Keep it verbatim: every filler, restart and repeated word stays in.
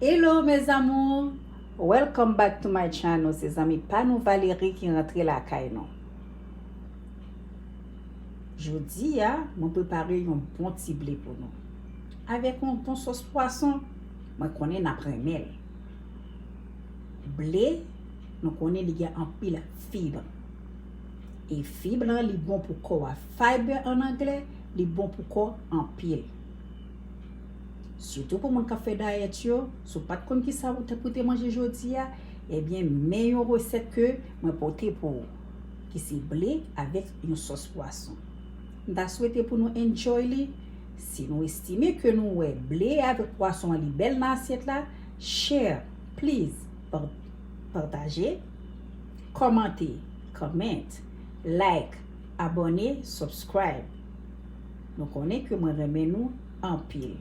Hello mes amours, welcome back to my channel. Se zanmi pa nou Valérie ki rantre lakay nou. Jodi a, mwen prepare yon bon ti ble pou nou. Avèk yon bon sòs pwason, mwen konnen n ap renmen l. Ble, nou konnen li gen anpil fib. E fib lan, li bon pou kò a. Fiber an anglè, li bon pou kò anpil. Sitou pou moun k ap fè dayèt yo, si w pa t konn kisa ou te pou te manje jodi a, ebyen, men yon resèt ke mwen pote pou ou, ki se ble avèk yon sòs pwason. M ta swete pou nou enjoy li. Si nou estime ke nou wè ble avèk pwason an li bèl nan asyèt la, share, please, par- pataje, kòmante, comment, like, abòne, subscribe. Nou konnen ke mwen renmen nou anpil.